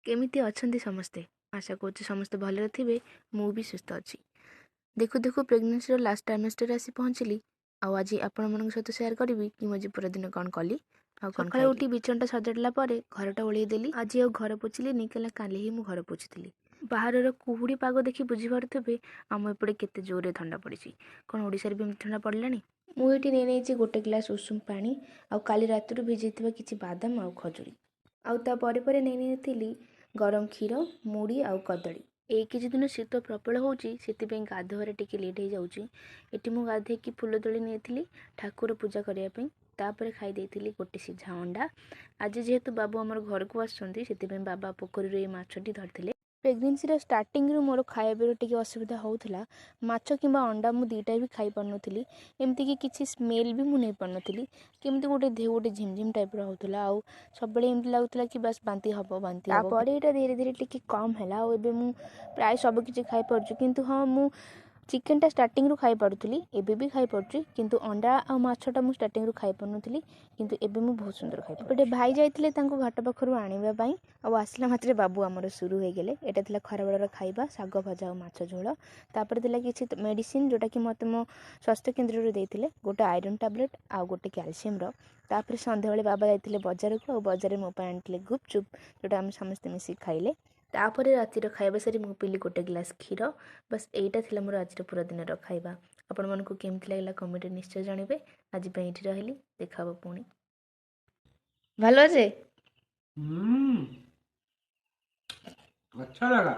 କେମିତି ଅଛନ୍ତି ସମସ୍ତେ? ଆଶା କରୁଛି ସମସ୍ତେ ଭଲରେ ଥିବେ। ମୁଁ ବି ସୁସ୍ଥ ଅଛି। ଦେଖୁ ଦେଖୁ ପ୍ରେଗନେନ୍ସିର ଲାଷ୍ଟ ଟ୍ରାଇମେଷ୍ଟର ଆସି ପହଞ୍ଚିଲି, ଆଉ ଆଜି ଆପଣମାନଙ୍କ ସହିତ ସେୟାର କରିବି କି ମୁଁ ଆଜି ପୁରା ଦିନ କ'ଣ କଲି ଆଉ କ'ଣ। ସକାଳେ ଉଠି ବିଛଣାଟା ସଜାଡ଼ିଲା ପରେ ଘରଟା ଓଳେଇ ଦେଲି। ଆଜି ଆଉ ଘର ପୋଛିଲିନି, କାହିଁକିନା କାଲି ହିଁ ମୁଁ ଘର ପୋଛିଥିଲି। ବାହାରର କୁହୁଡ଼ି ପାଗ ଦେଖି ବୁଝିପାରୁଥିବେ ଆମ ଏପଟେ କେତେ ଜୋରରେ ଥଣ୍ଡା ପଡ଼ିଛି। କ'ଣ ଓଡ଼ିଶାରେ ବି ଏମିତି ଥଣ୍ଡା ପଡ଼ିଲାଣି? ମୁଁ ଏଇଠି ନେଇନେଇଛି ଗୋଟେ ଗ୍ଲାସ୍ ଉଷୁମ ପାଣି ଆଉ କାଲି ରାତିରୁ ଭିଜେଇଥିବା କିଛି ବାଦାମ ଆଉ ଖଜୁରୀ, ଆଉ ତା ପରେ ପରେ ନେଇ ନେଇଥିଲି ଗରମ କ୍ଷୀର, ମୁଢ଼ି ଆଉ କଦଳୀ। ଏଇ କିଛି ଦିନ ଶୀତ ପ୍ରବଳ ହେଉଛି, ସେଥିପାଇଁ ଗାଧୁଆରେ ଟିକେ ଲେଟ୍ ହେଇଯାଉଛି। ଏଠି ମୁଁ ଗାଧେଇକି ଫୁଲ ତୋଳି ନେଇଥିଲି ଠାକୁର ପୂଜା କରିବା ପାଇଁ। ତାପରେ ଖାଇ ଦେଇଥିଲି ଗୋଟେ ସିଝା ଅଣ୍ଡା। ଆଜି ଯେହେତୁ ବାବୁ ଆମର ଘରକୁ ଆସୁଛନ୍ତି, ସେଥିପାଇଁ ବାବା ପୋଖରୀରୁ ଏଇ ମାଛଟି ଧରିଥିଲେ। ପ୍ରେଗନେନ୍ସିର ଷ୍ଟାର୍ଟିଂରୁ ମୋର ଖାଇବା ପିଇବା ଟିକେ ଅସୁବିଧା ହେଉଥିଲା। ମାଛ କିମ୍ବା ଅଣ୍ଡା ମୁଁ ଦୁଇଟା ବି ଖାଇପାରୁନଥିଲି। ଏମିତିକି କିଛି ସ୍ମେଲ୍ ବି ମୁଁ ନେଇପାରୁନଥିଲି। କେମିତି ଗୋଟେ ଦେହ ଗୋଟେ ଝିମଝିମ ଟାଇପ୍ର ହେଉଥିଲା, ଆଉ ସବୁବେଳେ ଏମିତି ଲାଗୁଥିଲା କି ବାସ୍ ବାନ୍ତି ହେବ, ବାନ୍ତି ହେବ। ତାପରେ ଏଇଟା ଧୀରେ ଧୀରେ ଟିକେ କମ୍ ହେଲା, ଆଉ ଏବେ ମୁଁ ପ୍ରାୟ ସବୁ କିଛି ଖାଇପାରୁଛି। କିନ୍ତୁ ହଁ, ମୁଁ ଚିକେନଟା ଷ୍ଟାର୍ଟିଂରୁ ଖାଇପାରୁଥିଲି, ଏବେ ବି ଖାଇପାରୁଛି, କିନ୍ତୁ ଅଣ୍ଡା ଆଉ ମାଛଟା ମୁଁ ଷ୍ଟାର୍ଟିଂରୁ ଖାଇପାରୁନଥିଲି, କିନ୍ତୁ ଏବେ ମୁଁ ବହୁତ ସୁନ୍ଦର ଖାଇପାରୁଛି। ଏପଟେ ଭାଇ ଯାଇଥିଲେ ତାଙ୍କୁ ଘାଟ ପାଖରୁ ଆଣିବା ପାଇଁ, ଆଉ ଆସିଲା ମାତ୍ରେ ବାବୁ ଆମର ସୁରୁ ହେଇଗଲେ। ଏଇଟା ଥିଲା ଖରାବେଳର ଖାଇବା, ଶାଗ ଭଜା ଆଉ ମାଛ ଝୋଳ। ତାପରେ ଥିଲା କିଛି ମେଡ଼ିସିନ, ଯେଉଁଟାକି ମୋତେ ମୋ ସ୍ୱାସ୍ଥ୍ୟ କେନ୍ଦ୍ରରୁ ଦେଇଥିଲେ, ଗୋଟେ ଆଇରନ୍ ଟାବଲେଟ୍ ଆଉ ଗୋଟେ କ୍ୟାଲସିୟମର। ତାପରେ ସନ୍ଧ୍ୟାବେଳେ ବାବା ଯାଇଥିଲେ ବଜାରକୁ, ଆଉ ବଜାରରେ ମୋ ପାଇଁ ଆଣିଥିଲେ ଗୁପଚୁପ୍, ଯେଉଁଟା ଆମେ ସମସ୍ତେ ମିଶିକି ଖାଇଲେ। ତାପରେ ରାତିର ଖାଇବା ସାରି ମୁଁ ପିଇଲି ଗୋଟେ ଗ୍ଲାସ୍ କ୍ଷୀର। ବାସ୍, ଏଇଟା ଥିଲା ମୋର ଆଜିର ପୁରା ଦିନର ଖାଇବା। ଆପଣମାନଙ୍କୁ କେମିତି ଲାଗିଲା କମେଣ୍ଟରେ ନିଶ୍ଚୟ ଜଣାଇବେ। ଆଜି ପାଇଁ ଏଇଠି ରହିଲି, ଦେଖା ହେବ ପୁଣି। ଭଲ ଅଛି। अच्छा लगा।